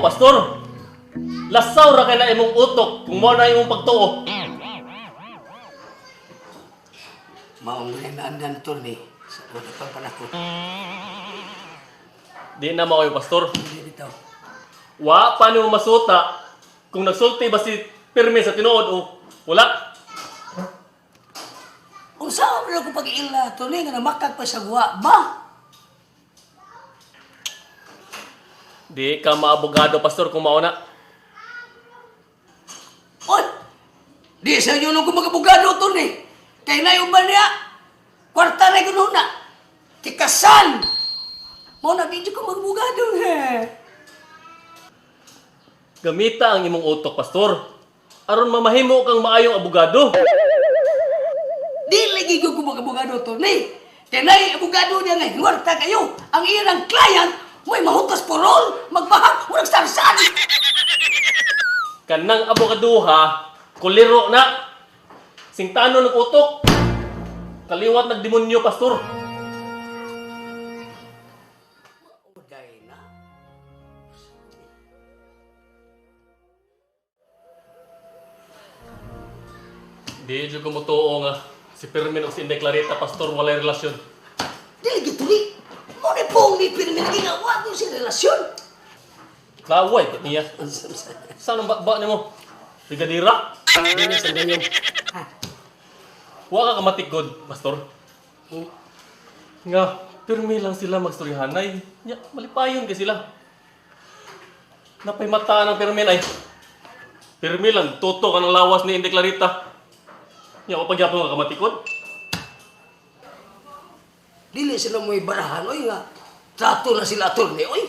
pastor. Lasaw ra kay na imong utok kung mo na imong pagtuo. Maong rin attorney sa una pang panahon. Di na mao, pastor. Hindi bitaw. Wa pa nimo masuta kung nagsulti ba si Pirmi sa tinuod o wala. Unsa man ako pag-ila, attorney, nga namakag pa sa guwa ba? Di ka maabogado, pastor, kung mao na. Oy! Di sa inyo nung kumagabugado, attorney. Kay na yung ba niya? Kwarta na kuno na. Tikasan! Mo na di ko magbugado he. Gamita ang imong utok, pastor. Aron mamahimo kang maayong abogado. Di lagi ko kumagabugado, attorney. Kay na yung abogado niya nga kwarta kayo. Ang iyang client, mo'y mahutas porol, magbahag, walang sarsan. Kanang abogaduha, kuliro na. Singtano ng utok. Kaliwat nagdemonyo, pastor. Uday na. Di jud ko motuo nga si Pirmin o si Inday Clarita, pastor, walay relasyon. Di lagi tuli. Mo ni pong ni pirmi lagi nga wa ko si relasyon. Laway ba't niya? Saan ang bakba nimo? Brigadira? Dili sa ganyan. Ha? Wa ka kamatikod, pastor. Hmm? Nga, pirmi lang sila magstoryahanay. Nya, malipayon kay sila. Napay mata ng pirmi ay. Pirmi lang, tuto ka ng lawas ni Inday Clarita. Nya, wa pagyapon ka kamatikod. Dili sila mo'y barahan, oy nga. Trato na sila attorney, oy.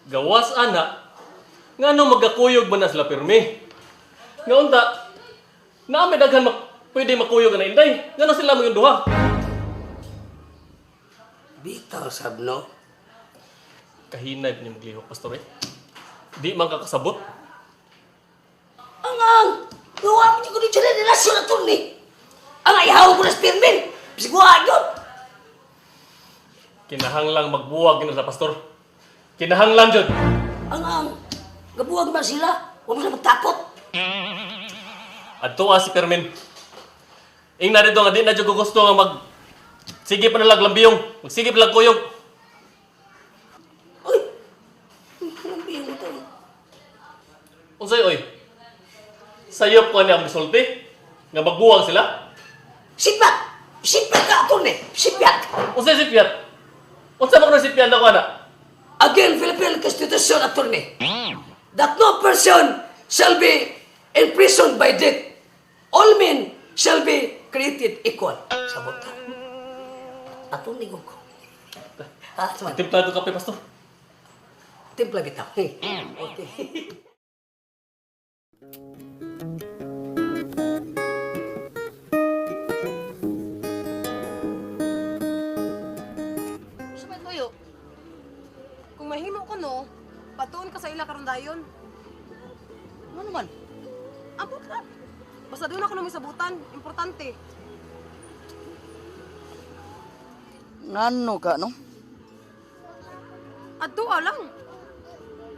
Gawas ana, nga no magkakuyog man na sila pirmi. Nga unta, naa may daghan pwede makuyog na Inday. Nga no sila mga duha. Bitaw sab no. Kahinay pa niya maglihok, pastor eh. Di man kakasabot. Ang ang, gawa mo ko dito na relasyon attorney. Ang ayaw ko na spearman. Bisiguan yun. Kinahanglang magbuwag gina sa pastor. Kinahanglan jud. Ang, gabuwag man sila. Huwag mo sila magtakot. Adto si Permin. Ingna dito nga di na jud ko gusto nga mag sige pa nalag lambiyong, magsige pa lag kuyog. Oy, anong biyong ito? Unsay oy? Sayop ko ni ang misulti nga magbuwag sila. Sipat! Sipat ka, attorney! Sipat! Unsay sipyat? Unsa ba kuno sipyat nako ana? Again, Philippine Constitution, attorney, that no person shall be imprisoned by death. All men shall be created equal. Sabot ka. Attorney ko ko. Ha, sama. Templado kape, pastor. Timpla bitaw. Okay. Sumay tuyo. Kung mahimo ko no, patuon ka sa ila karon dayon. Ano naman? Ambot lang. Basta doon ako na may sabutan. Importante. Ngano ka, no? Adto lang.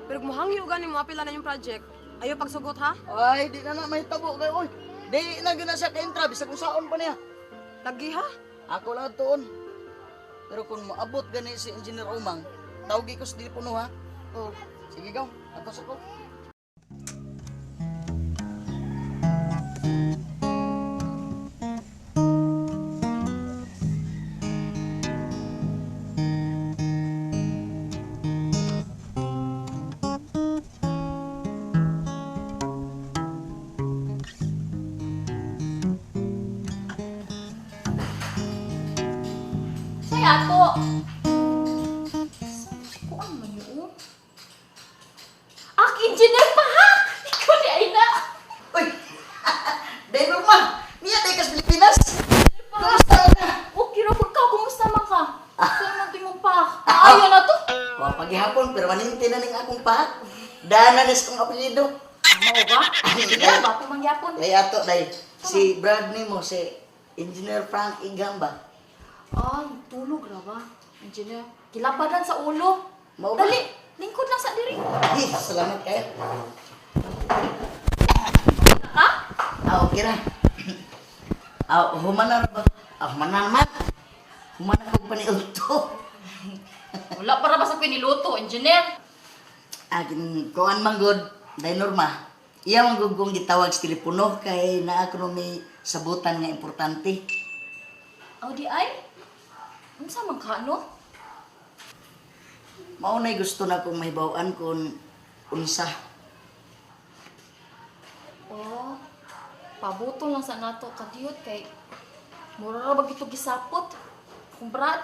Pero kung mahangyo gani mo apila na yung project, ayaw pagsugot ha. Ay, di na na mahitabo kayo, oy. Di na gyud na siya kaintra, bisag kung saon pa niya. Lagi ha. Ako lang tuon. Pero kung moabot gani si Engineer Umang, tawgi ko sa telepono ha. Oh. Sige gaw, ato sa ko. Say ato. Kuan man yun. Ak, engineer pa ha! Ikaw ni Aina. Uy! Dahil Norma, niya tayo kas Pilipinas. Kumusta na? Okay ra pud ka, kumusta man ka? Saan man tingong pa? Maayo na to. Wa paghihapon, permanente na ning akong pahak. Dana nis kong apelyido. Mao ba? Sige ba ko mangyapon. Lay ato day si Brad nimo si Engineer Frank Igamba. Ay, tulog ra ba? Engineer, kilabadan sa ulo. Mao ba? Dali, Lingkod lang sa diri. Eh, salamat kayo. Ha? Ah, okay ra. Ah, humana ra ba? Ah, humana naman. Humana ko pa ni Ulto. Wala para ba sa piniluto, engineer? Akin kuan man gud, day Norma. Iya man gud kong gitawag sa telepono kay naa ko no may sabutan nga importante. Aw di ay? Unsa man ka no? Mao nay gusto na kong mahibaw-an kung unsa. Oh. Pabuto lang sa nato kadiyot kay mura ra ba gito gisapot. Akong brad,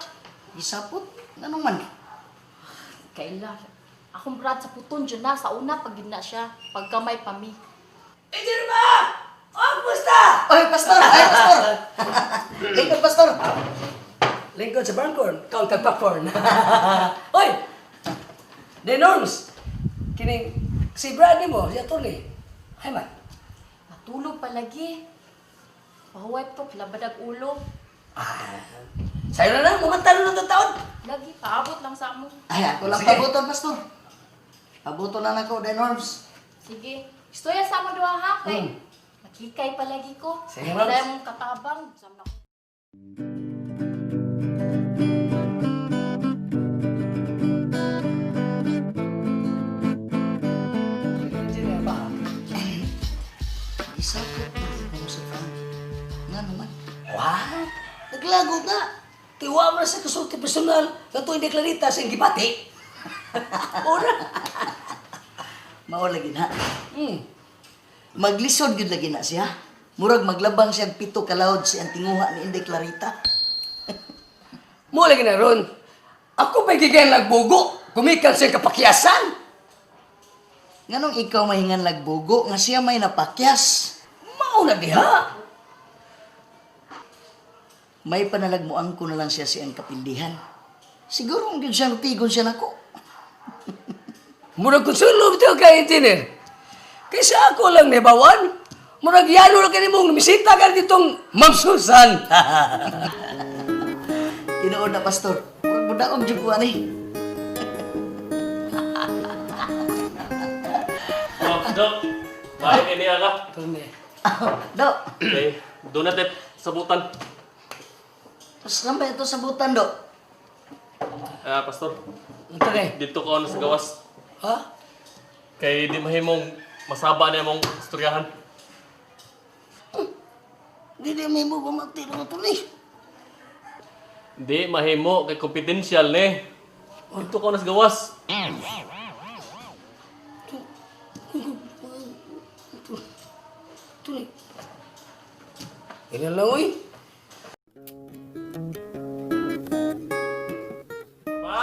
Gisapot nganong man? kaila. Akong brad sa puton dyan na sa una pag gid na siya, pagkamay pa mi. Engineer ba? Oh, kumusta? Oy, pastor! Ay, pastor! Lingkod, pastor! Lingkod sa brown corn, kaon kag popcorn. Oy! The norms. Kining si Brad nimo, si attorney. Ay man. Matulog palagi. Pahuway to, labadag ulo. Ah, sayo na lang, mumantalo ng taon. Lagi, paabot lang sa amo. Ay, ako lang Sige. pabuton, pastor. Pabuton na nako, day Norms. Sige. Istorya sa amo duha ha, kay makikay palagi ko. Sige, Wala Mams. mong katabang. Sam na ko. Engineer ba? Gisapot na mo sa fan. Nga naman. What? Naglagot na. Tiwa mo na sa kasulti personal nga tuwing deklarita sa gibati. Ora. Mao lagi na. Maglisod gyud lagi na siya. Murag maglabang siya og pito kalawod si ang tinguha ni Inday Clarita. Mo lagi na ron. Ako pa'y gigayan lagbugo. Gumikan sa kapakyasan. Nganong ikaw mahingan lagbugo nga siya may napakyas. Mao na diha. May panalagmuan ko na lang siya siyang kapildihan. Siguro ang gyud siya tigon siya nako. Murag konsulo bitaw kay engineer. Kaysa ako lang nibawan. Murag yano lang kini mong misita ka ditong Ma'am Susan. Tinuod na pastor. Murag budaog jud ko ani. Oh, Dok. Bahay kay niya ka. Attorney. Do. Okay, doon natin sabutan. Tapos lang ba ito sabutan do? Ah, pastor, Attorney. dito ka na sa gawas. Ha? Kay di mahimong masaba na imong istoryahan. Dili may mo bumati ng attorney. Di mahimo kay confidential ni. Dito ka na sa gawas. Attorney. Ilan lang oy. Pa?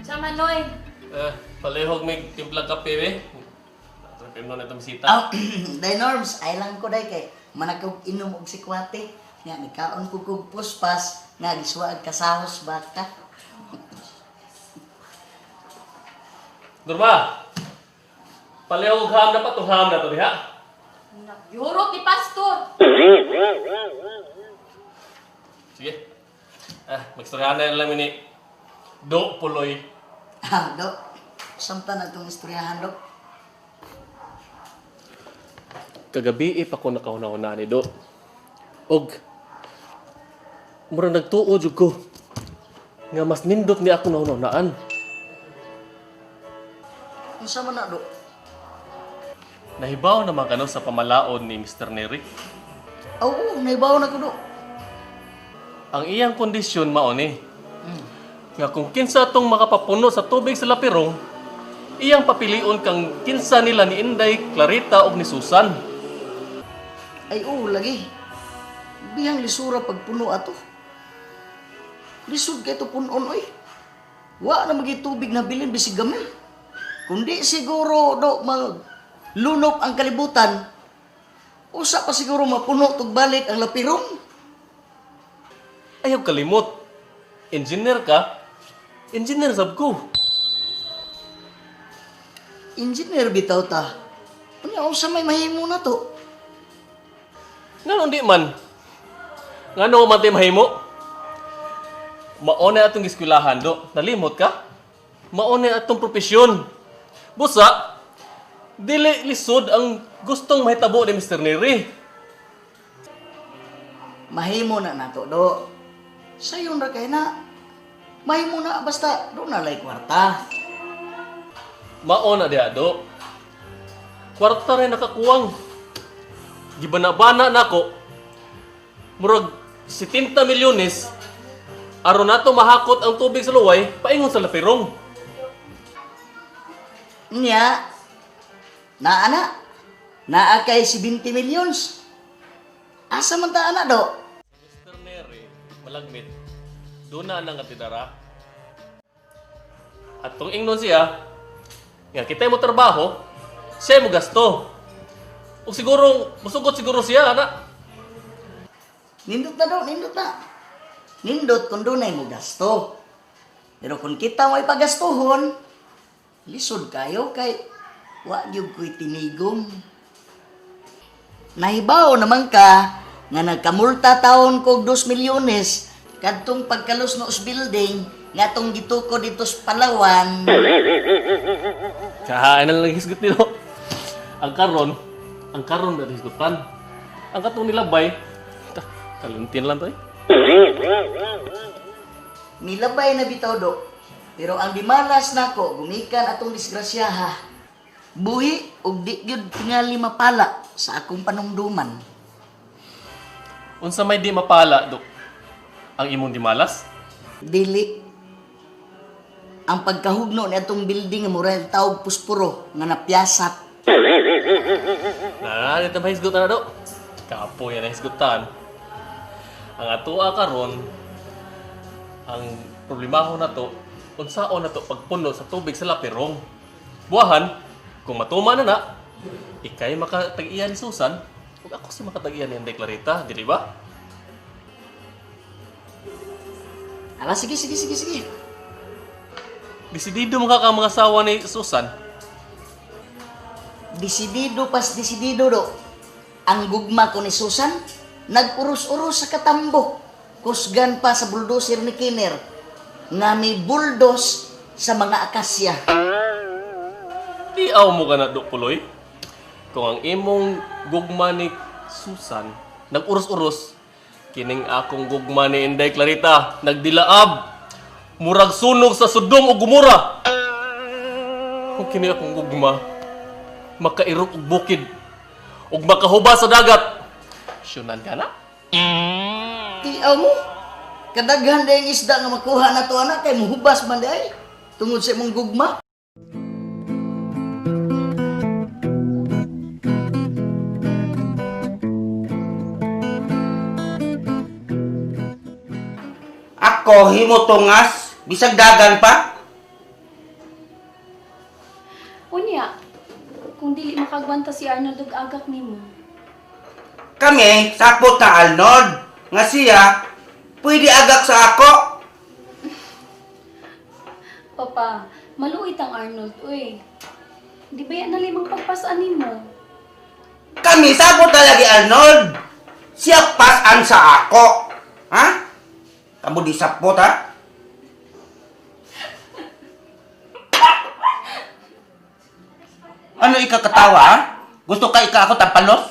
Sa manoy. Eh, palihog may timplang kape be. Trapim na itong bisita. Ah, day Norms, ay lang ko day kay manakog inom og sikwate. Nga nikaon ko kog puspas nga gisuag kasahos baka. Norma! Palihog ham na pa to ham na to diha. Yurot ni pastor. Sige. Ah, magstoryahan na lang ni Do Puloy. Ah, do. Samta na itong istoryahan, do. Kagabi pa ko nakauna-una ni Do. Og mura nagtuo jud ko nga mas nindot ni ako nauna-unaan. Unsa man na, do? Nahibaw naman kano sa pamalaod ni Mr. Nery. Oo, naibaw na ko, do. Ang iyang kondisyon mao ni. Nga kung kinsa tong makapapuno sa tubig sa lapirong, iyang papilion kang kinsa nila ni Inday, Clarita ug ni Susan. Ay, oo, lagi. Biyang lisura pagpuno ato. Lisod kay to punon, oy. Wa na magi tubig na bilin bisig gamay. Kundi siguro, do, maglunop ang kalibutan, usa pa siguro mapuno tug balik ang lapirong. Ayaw kalimot. Engineer ka? Engineer sab ko. Engineer bitaw ta. Unya unsa may mahimo na to? Ngano di man? Ngano man ti mahimo? Mao na atong giskwelahan do. Nalimot ka? Mao na atong propesyon. Busa, dili lisod ang gustong mahitabo ni Mr. Neri. Mahimo na nato do. Sayon ra kay na. Mahimo na basta do na lay kwarta. Mao na diha do. Kwarta rin nakakuwang. Gibana-bana nako. Murag 70 milyones aron nato mahakot ang tubig sa luway paingon sa Lapirong. Nya, naa na. Naa kay 70 millions. Asa man ta ana do? Mr. Neri, malagmit, doon na ang katidara. At tong ingnon siya, nga kita mo trabaho, siya mo gasto. O siguro, musugot siguro siya, ana. Nindot na do, nindot na. Nindot kung dunay mo gasto. Pero kung kita mo ipagastuhon, lisod kayo kay wa gyud ko'y tinigom. Nahibaw naman ka nga nagkamulta taon kog 2 milyones kadtong pagkalos no building nga atong gituko dito sa Palawan. Kahain na lang hisgot nilo. Ang karon na hisgutan. Ang katong nilabay, ta, kaluntin lang to eh. Milabay na bitaw do. Pero ang dimalas nako gumikan atong disgrasyaha. Buhi og di gyud tingali mapala sa akong panumduman. Unsa may di mapala, dok? Ang imong dimalas? Dili. Ang pagkahugno ni atong building nga mura og tawag puspuro nga napyasat. Na, dito mahisgutan na do. Kapoy na hisgutan. Ang atoa karon, ang problemaho na to, unsaon na to pagpuno sa tubig sa Lapirong. Buwahan, kung matuma na na, ikay makatag-iya ni Susan, ug ako si makatag-iya ni Inday Clarita, dili ba? Ala, sige, sige, sige, sige. Desidido mga ka mga asawa ni Susan. Desidido pas desidido do. Ang gugma ko ni Susan, nag-uros-uros sa katambo. Kusgan pa sa bulldozer ni Kinner nga may bulldoze sa mga akasya. Di aw mo ka na do, Puloy. Kung ang imong gugma ni Susan nag-uros-uros, kining akong gugma ni Inday Clarita nagdilaab. Murag sunog sa Sodom ug Gomora. Kung kini akong gugma, makairok og bukid ug makahuba sa dagat. Syunan ka na? Tiaw mo, kadaghan dayang isda nga makuha na to anak kay muhubas man day tungod sa imong gugma. Ako himo tungas bisag dagan pa. Unya, kung dili makagwanta si Arnold og agak nimo. Kami sakpot na Arnold nga siya pwede agak sa ako. Papa, maluit ang Arnold, uy. Di ba yan na limang pagpasaan nimo? Kami sakpot na lagi Arnold. Siya pasan sa ako. Ha? Kamu di sapot ha? Ano ikakatawa ha? Gusto ka ika ako tampalos?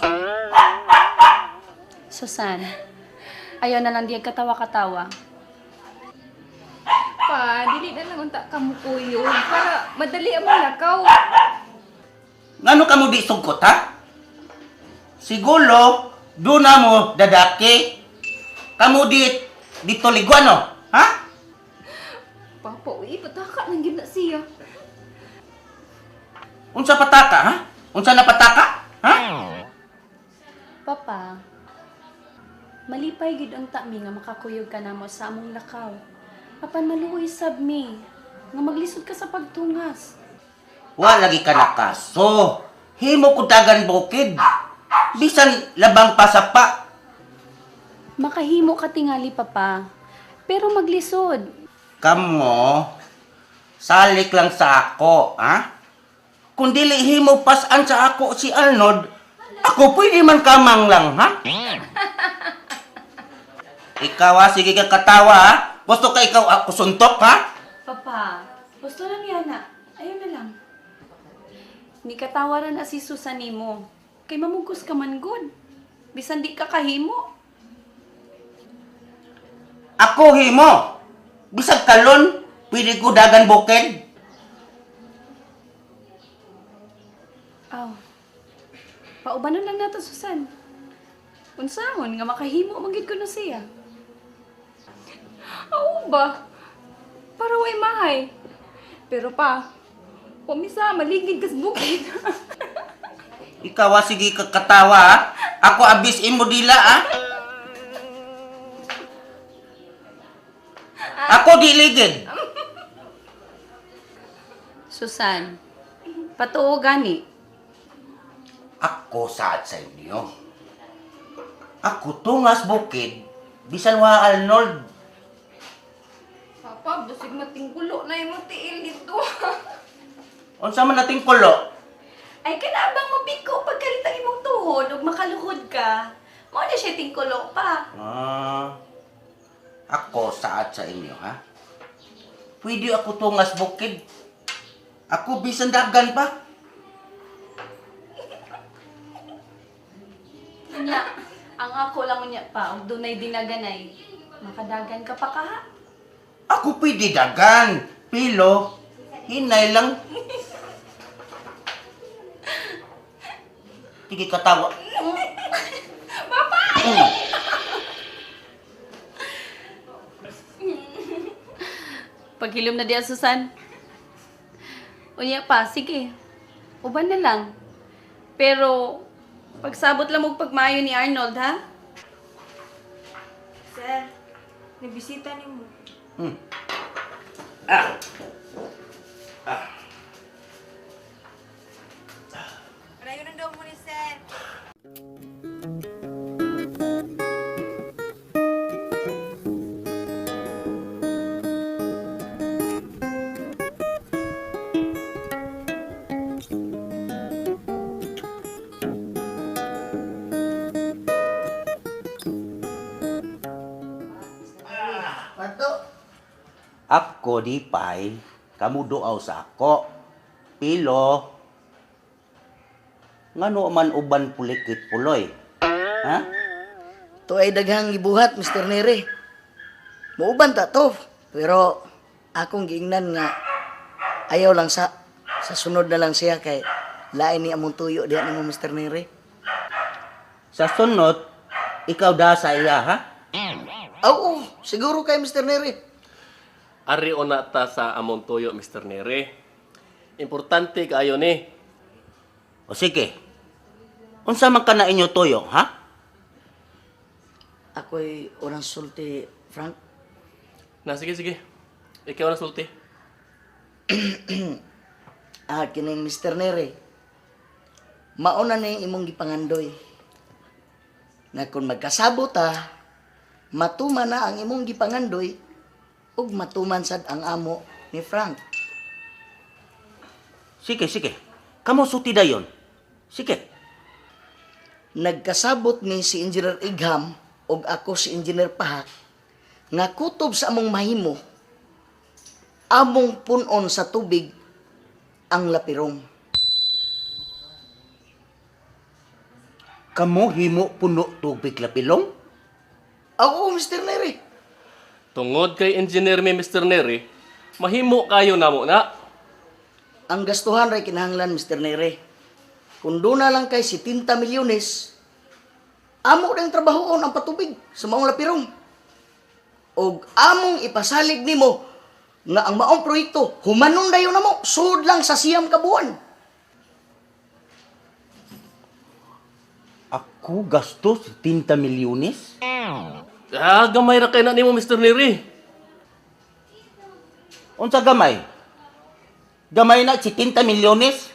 Susan, ayaw na lang diya katawa-katawa. Pa, dili na lang unta ka mukuyog para madali ang lakaw. Ngano ka mo di sugkot ha? Siguro, doon na mo dadaki. Kamu di dito liguan no? Ha? Papa, uy, pataka nang gyud na siya. Unsa pataka ha? Unsa na pataka? Ha? Papa, malipay gid unta mi nga makakuyog ka namo sa among lakaw. Apan maluoy sab mi nga maglisod ka sa pagtungas. Wa lagi ka nakaso. Himo ko dagan bukid. Bisan labang pasapa. Makahimo ka tingali papa, pero maglisod. Kamo, salik lang sa ako, ha? Kung dili himo pasan sa ako si Arnold, ako pwede man kamang lang, ha? Ikaw ha, sige ka katawa ha? Gusto ka ikaw ako suntok ha? Papa, gusto na niya Ni katawaran na si Susan nimo. Kay mamugos ka man gud. Bisan di ka kahimo. Ako himo. Bisag kalon, pwede ko dagan bukid. Aw. Paubanon lang nato Susan. Unsahon nga makahimo man gid kuno siya. Aw ba? Para way mahay. Pero pa, pumisa maligid kas bukid. Ikaw ah, sige ka katawa ah. Ako abis imo dila ah. Ako diligid. Susan, patuo gani. Ako saad sa inyo. Ako tungas bukid, bisan wa Arnold. Papa, busig matinggulo na imong tiil dito. Unsa man nating kulo? Ay kanabang mabiko pagkalitang imong tuhod ug makaluhod ka. Mao na siya tingkulo pa. Ah, ako saad sa inyo ha. Pwede ako tungas bukid. Ako bisan dagan pa. Unya, ang ako lang unya pa og dunay dinaganay. Makadagan ka pa kaha. Ako pwede dagan. Pilo, hinay lang. Sige katawa. Papa! Paghilom na diya, Susan. Unya pa, sige. Uban na lang. Pero, pagsabot lang og pagmayo ni Arnold, ha? Sir, nabisita nimo. Ah. Rayo na daw mo ni sir. Pato. Ako di pay, kamu duaw sa ako. Pilo, ngano man uban pulikit puloy? Ha? To ay daghang gibuhat, Mr. Nere. Muuban ta to, pero akong giingnan nga ayaw lang sa sunod na lang siya kay lain ni among tuyo diha nimo Mr. Nere. Sa sunod, ikaw da sa iya, ha? Oo, siguro kay Mr. Nere. Ari o na ta sa among tuyo, Mr. Nere. Importante kaayo ni. O sige. Unsa man ka na inyo toyo, ha? Ako'y unang sulti, Frank. Na sige sige. Ikaw na sulti. Ah, kining Mr. Nere. Mauna na yung imong gipangandoy. Na kung magkasabot ta, matuman na ang imong gipangandoy ug matuman sad ang amo ni Frank. Sige, sige. Kamo suti dayon. Sige. Nagkasabot ni si Engineer Igham ug ako si Engineer Pahak nga kutob sa among mahimo among punon sa tubig ang lapirong. Kamo himo puno tubig lapilong? Oo, Mr. Nere. Tungod kay engineer mi Mr. Nere, mahimo kayo namo na. Ang gastuhan ray kinahanglan, Mr. Nere. Kung doon na lang kay 70 milyones, amo na yung trabahoon ang patubig sa maong lapirong. Og among ipasalig nimo nga ang maong proyekto, humanon dayon namo, sud lang sa siyam ka buwan. Ako gasto 70 milyones? Ah, gamay ra kay na nimo Mr. Nere. Unsa gamay? Gamay na 70 milyones?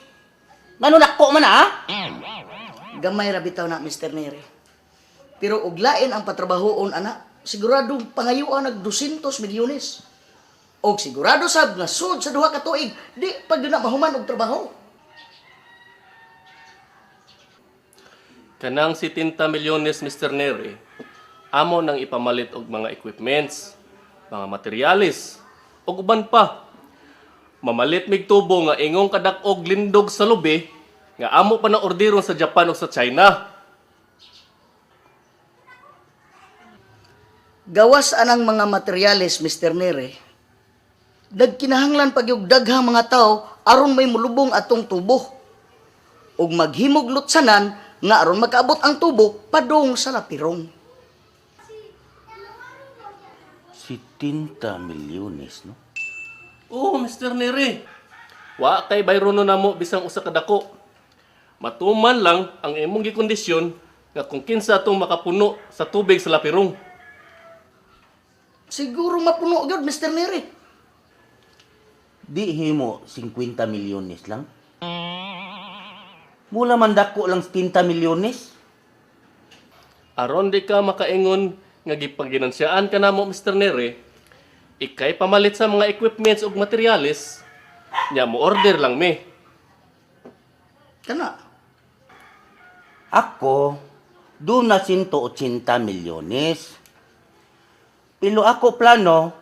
Ngano nako man ah? Gamay ra bitaw na, Mr. Nere. Pero og lain ang patrabahoon ana, sigurado pangayuan nag 200 milyones. Og sigurado sab nga sud sa duha ka tuig, di pag na mahuman og trabaho. Kanang 70 milyones Mr. Nere, amo nang ipamalit og mga equipments, mga materyales, ug uban pa. Mamalit mig tubo nga ingong kadak-og lindog sa lubi, Nga amo pa na orderon sa Japan o sa China. Gawas anang mga materyales, Mr. Nere, nagkinahanglan pag yung daghang mga tao aron may mulubong atong tubo. Ug maghimog lutsanan nga aron makaabot ang tubo padung sa lapirong. 70 milyones, no? Oo, Mr. Nere. Wa kay bayrono namo bisang usa ka dako. Matuman lang ang imong gikondisyon nga kung kinsa atong makapuno sa tubig sa lapirong. Siguro mapuno gyud, Mr. Nere. Di himo 50 milyones lang. Mula man dako lang 70 milyones. Aron di ka makaingon nga gipaginansyaan ka namo Mr. Nere, ikay pamalit sa mga equipments ug materyales, nya mo order lang mi. Kana. Ako, doon na 180 milyones. Pero ako plano,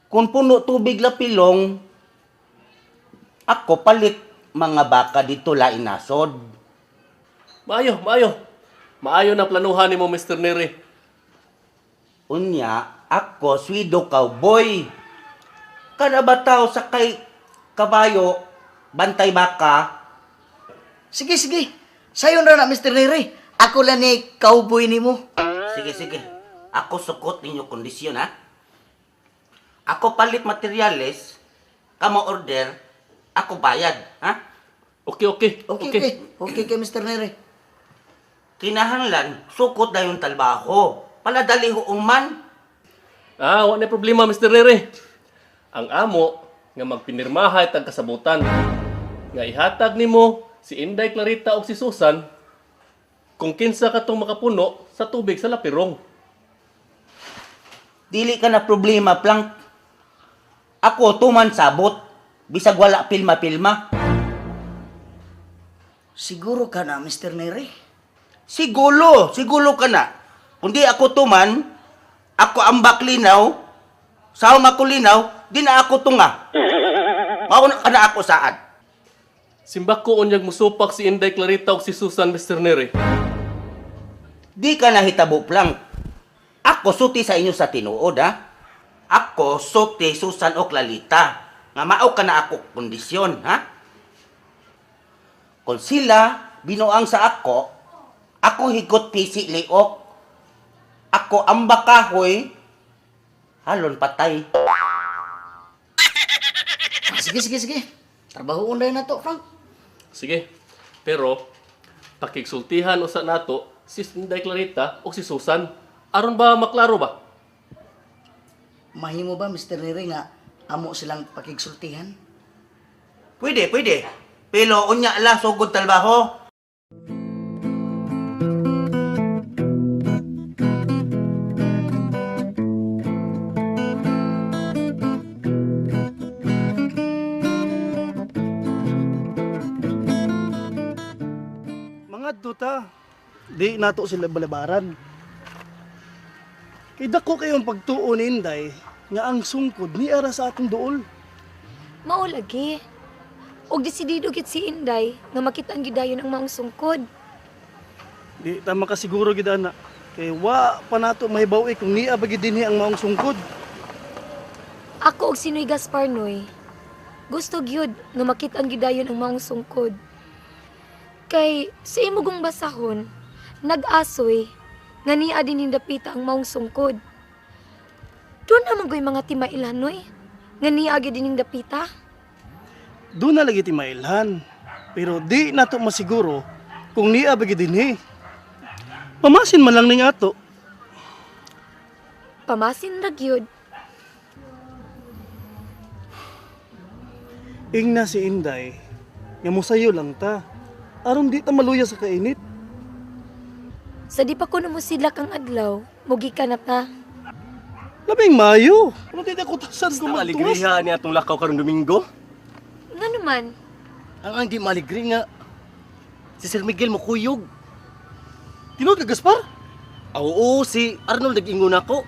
kung puno tubig la pilong, ako palit mga baka dito lain nasod. Maayo, maayo. Maayo na planuhan nimo Mr. Nere. Unya, ako swido cowboy. Kada ba tao sa kay kabayo, bantay baka, Sige, sige. Sayon ra na, Mr. Nere. Ako lang ni cowboy nimo. Sige, sige. Ako sukot ninyo kondisyon, ha? Ako palit materyales, kamo order, ako bayad, ha? Okay, okay. Okay, okay. Okay, kay Mr. Nere. Kinahanglan, sukot na yung talbaho. Paladali man. Ah, wa na problema Mr. Nere. Ang amo nga magpinirmahay tag kasabutan nga ihatag nimo si Inday Clarita og si Susan kung kinsa katong makapuno sa tubig sa lapirong. Dili ka na problema, Plank. Ako tuman sabot. Bisag wala pilma-pilma. Siguro ka na, Mr. Nere. Sigulo, sigulo ka na. Kundi ako tuman, ako ambak linaw, sa ako linaw, di na ako tunga. Mauna ka na ako saan. Simbako unyag musupak si Inday Clarita og si Susan Mr. Nere. Di ka nahitabo, Plank. Ako suti sa inyo sa tinuod, ha? Ako suti Susan o Clarita. Nga mao ka na ako kondisyon, ha? Kung sila binuang sa ako, ako higot pisi liok. Ako amba kahoy, halon patay. Sige, sige, sige. Trabahoon na to, Frank. Sige. Pero pakigsultihan usa nato si Inday Clarita o si Susan aron ba maklaro ba? Mahimo ba, Mr. Nere, nga amo silang pakigsultihan? Pwede, pwede. Pero unya la sugod talbaho. Mga duta, di nato sila balabaran. Kay dako kayong pagtuo ni Inday nga ang sungkod ni ara sa atong duol. Mao lagi. Og desidido gid si Inday nga makita ang gidayon ang maong sungkod. Di ta makasiguro gid ana. Kay wa pa nato mahibaw kung niya ba gid dinhi ang maong sungkod. Ako og si Noy Gaspar Noy. Gusto gyud nga makita ang gidayon ang maong sungkod. Kay sa imong basahon, nag-asoy nga niya din hindapita ang maong sungkod. Doon naman ko'y mga timailan, Noy. Nga niya gyud din hindapita. Doon na lagi ti mailhan. Pero di nato masiguro kung niya ba gid dinhi. Pamasin man lang ning ato. Pamasin ra gyud. Ingna si Inday nga mosayo lang ta. Aron di ta maluya sa kainit. Sa di pa ko namusidlak ang adlaw, mugikan na ta. Labing maayo. Pero di ako tasan kung magtuwas. Aligriha ni atong lakaw karon Domingo. Nga naman, Ang ang di maligri nga. Si Sir Miguel mukuyog. Tinuod ka Gaspar? Ah, Oo, si Arnold nag-ingon ako.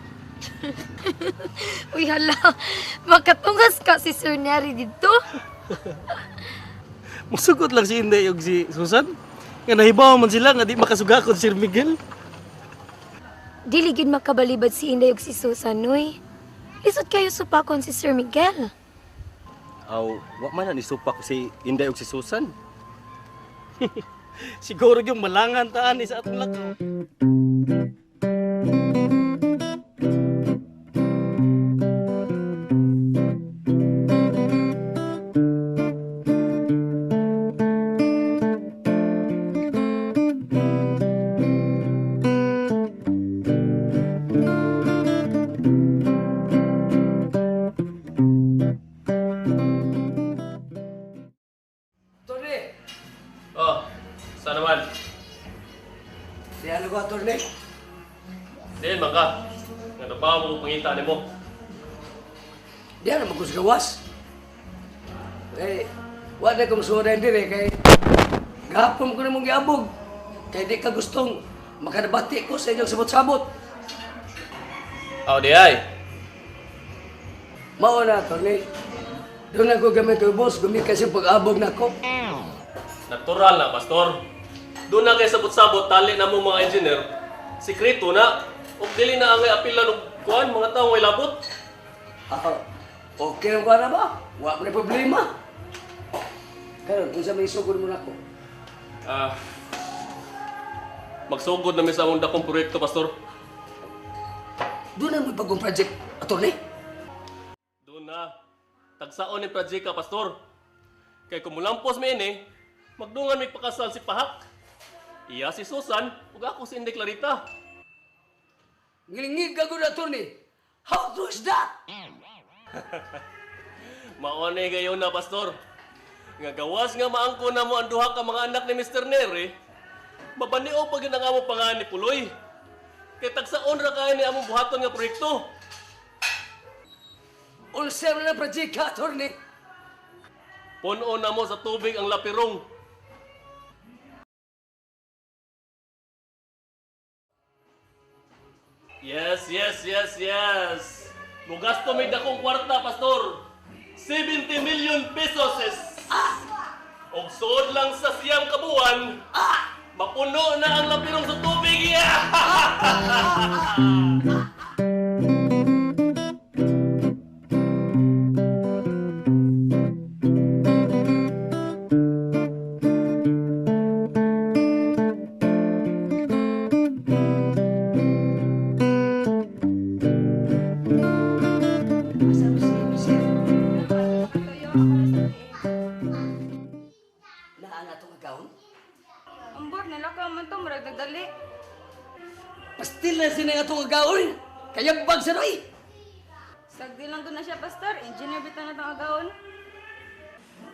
Uy, hala. Makatungas ka si Sir Nery dito. Musugot lang si Inday ug si Susan. Nga nahibaw man sila nga di makasugakod Sir Miguel. Dili gyud makabalibad si Inday ug si Susan, Noy. Lisod kayo supakon si Sir Miguel. Aw, wa man na nisupak si Inday ug si Susan. Siguro yung malangan taan ni sa atong lakaw. Attorney, Oh, sana man. diyan ko, attorney. Diyan man ka. Nga nabaw mo pangita nimo. Diyan naman ko sa gawas. Eh, wala kong suray dire kay gahapon ko namong giabog. Kay di ka gustong makadabati ko sa inyong sabot-sabot. Aw di ay. Mao na, attorney. Doon ako gamit ko, boss. Gumikas yung pag-abog na ako. Natural na, pastor. Doon na kay sabot-sabot tali na mo mga engineer. Sikreto na. Ug dili na ang apilan og kuan mga tawo ngay labot. Ah, okay lang ko na ba? Wala mo na problema. Karon, kung sa may sugod mo na ako. Ah. Magsugod na mi sa among dakong proyekto, pastor. Doon na mo bagong project, attorney. Doon na. Tagsaon ni project ka, pastor. Kay kumulampos mi ini, magdungan mi pakasal si Pahak. Iya si Susan, ug ako si Inday Clarita. Ngilingig ka gud, attorney. How true is that? Mao ni gayon na, pastor. Nga gawas nga maangko na mo ang duha ka mga anak ni Mr. Neri, mabanio pa gyud ang among pangalan ni Puloy. Kay tagsaon ra kay ni among buhaton nga proyekto. Unsa man na project ka, attorney? Puno na mo sa tubig ang lapirong. Yes, yes, yes, yes. Mugasto may dakong kwarta, pastor. 70 million pesos. Es. Og suod lang sa siyam kabuan, mapuno na ang lapirong sa tubig. Yeah! Asa mo si Michelle? Naa na itong agawon? Ambot, nalakaw man to, murag nagdali. Pastil na sila nga itong agawon. Kayabag sa noy. Sagdi lang to na siya, pastor. Engineer bitaw na tong agawon.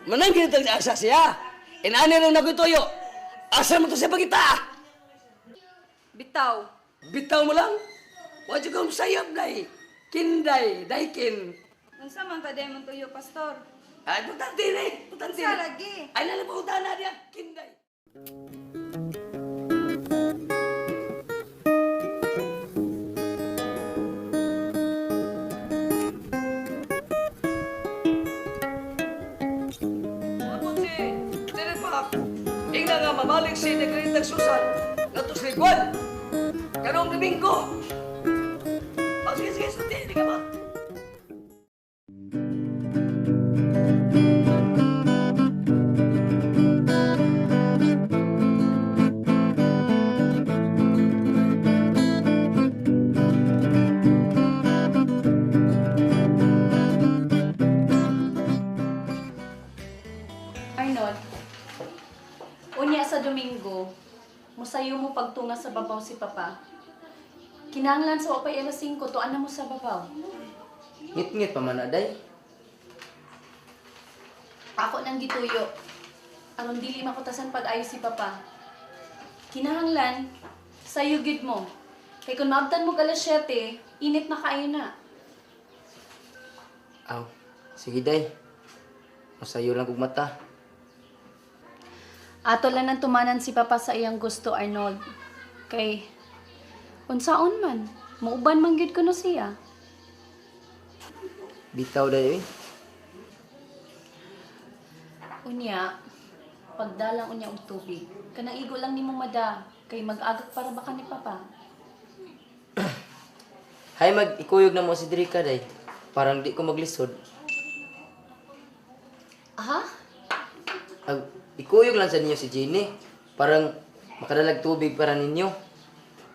Manang ginitang asa siya. Inaani lang na tuyo. Asa mo to siya pagita? Bitaw. Bitaw mo lang. Wadyo kong sayab day. Kinday, daykin. Unsa man ta day mong tuyo, pastor? Ay, butante ni. Butante Unsa lagi? Ay, nalabutan na niya. Kinday. Abot si Telepak. Ingna nga mamalik si Negrita Susan ngadto sa Liguan. Karong Domingo. Oh, sige, sige, sulti, di ka ba? Arnold, unya sa Domingo, musayo mo pagtunga sa babaw si Papa. Kinahanglan sa wapay alas 5, tuan na mo sa babaw. Ngit-ngit pa man aday. Ako nang gituyo. Aron dili makutasan pag-ayo si Papa. Kinahanglan, sayo gid mo. Kay kung maabtan mo alas 7, init na kaayo na. Aw, sige day. Masayo lang kog mata. Ato lang nang tumanan si Papa sa iyang gusto, Arnold. Kay, unsaon man, muuban man gyud kuno siya. Bitaw day eh. Unya, Pagdalang unya og tubig. Kanang igo lang nimo mada kay mag-agak para baka ni papa. Hay mag ikuyog na mo si Drika day. Parang di ko maglisod. Aha? Ag ikuyog lang sa ninyo si Jenny. Parang makadalag tubig para ninyo.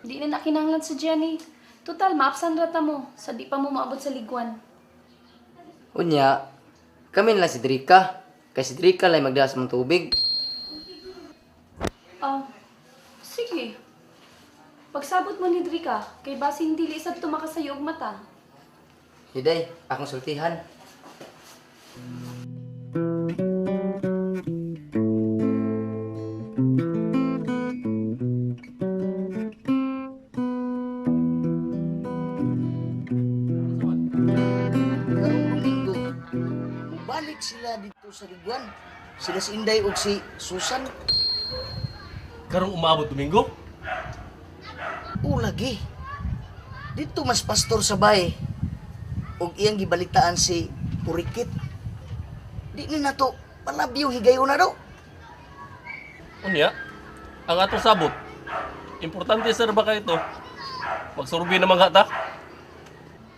Di na nakinahanglan sa Jenny. Total, maapsan rata mo. Sa di pa mo maabot sa liguan. Unya, kami na lang si Drika. Kay si Drika lang magdala sa mga tubig. Ah, sige. Pagsabot mo ni Drika, kay basin dili sad tumakasayo og mata. Hiday, akong sultihan. Karong Domingo, mubalik sila dito sa Liguan. Sila si Inday ug si Susan. Karong umabot Domingo? O lagi. Dito mas pastor sa bay. Ug iyang gibalitaan si Purikit. Di ni nato palabyo higayon na daw. Unya, ang atong sabot. Importante sir ba ito? Magsurbi na mga ta.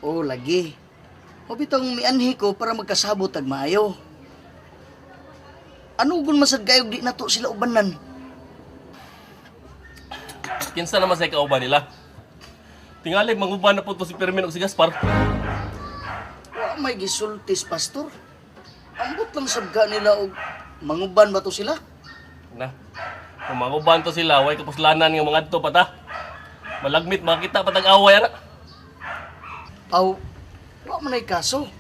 O lagi. O bitong mianhi ko para magkasabot tag maayo. Ano gun masad kayo di nato sila ubanan? Kinsa naman sa kauban nila? Tingali manguban na po to si Pirmin ug si Gaspar. Wa may gisultis pastor. Ambot lang sabga nila og manguban ba to sila? Na. Kung manguban to sila, way kapuslanan nga mga adto pa ta. Malagmit makita pa tag away ara. Aw, wa man ay kaso.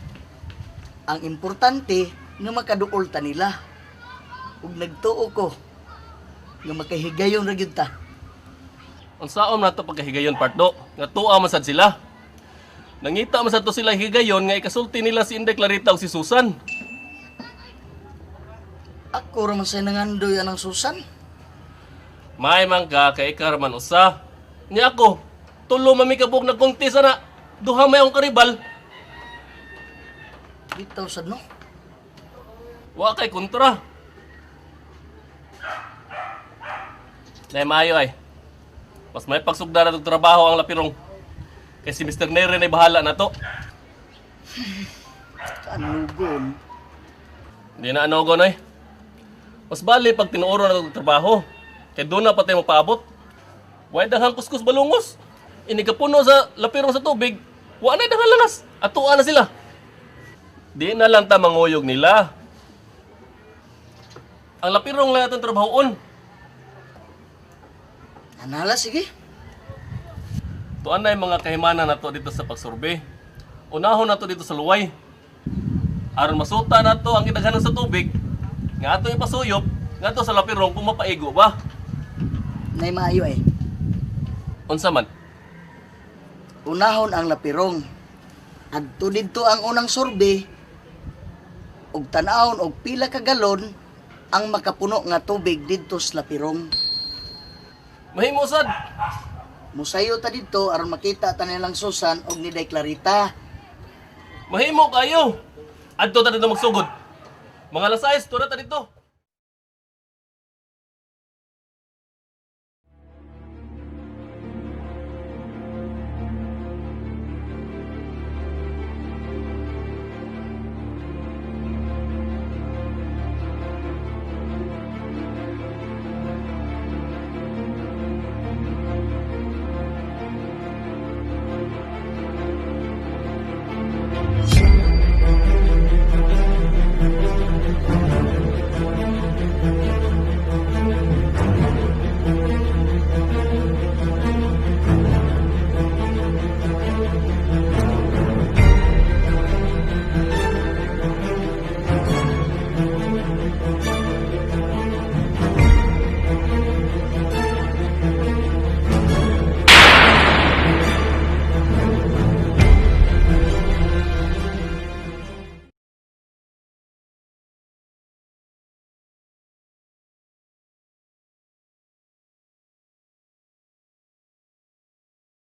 Ang importante nga makaduol ta nila. Ug nagtuo ko nga makahigayon ra gyud ta. Unsaon na to pagkahigayon pardo? Nga tuwa man sad sila. Nangita man sad to sila higayon nga ikasulti nila si Inday Clarita ug si Susan. Ako ra man say nangandoy anang Susan. May man ka kay ikaw man usa. Nya ako, tulo man mi kabuk nagkonti sana. Duha may akong karibal. Bitaw sad no. Wa kay kontra. Nay maayo ay. Mas may pagsugda na tog trabaho ang lapirong. Kay si Mr. Nere na bahala na to. Kanugon. Hindi na ano ay. Mas bali pag tinuuro na tog trabaho. Kay doon na patay mapaabot. Way daghang kuskus balungos. Inikapuno sa lapirong sa tubig. Wa na daghang lanas. Atuan na sila. Di na lang ta manguyog nila. Ang lapirong lang atong trabahoon. Anala sige. Tuan na yung mga kahimana nato dito sa pagsurvey. Unahon nato dito sa luway. Aron masuta nato ang gidaghanan sa tubig, nga ato ipasuyop, nga ato sa lapirong kung mapaigo ba. Nay maayo ay. Unsa man? Unahon ang lapirong. Adto didto ang unang survey ug tan-awon og pila ka galon ang makapuno nga tubig didto sa lapirong. Mahimo sad. Musayo ta didto aron makita ta nilang Susan og ni Day Clarita. Mahimo kayo. Adto ta dito magsugod. Mga alas 6, tura ta dito.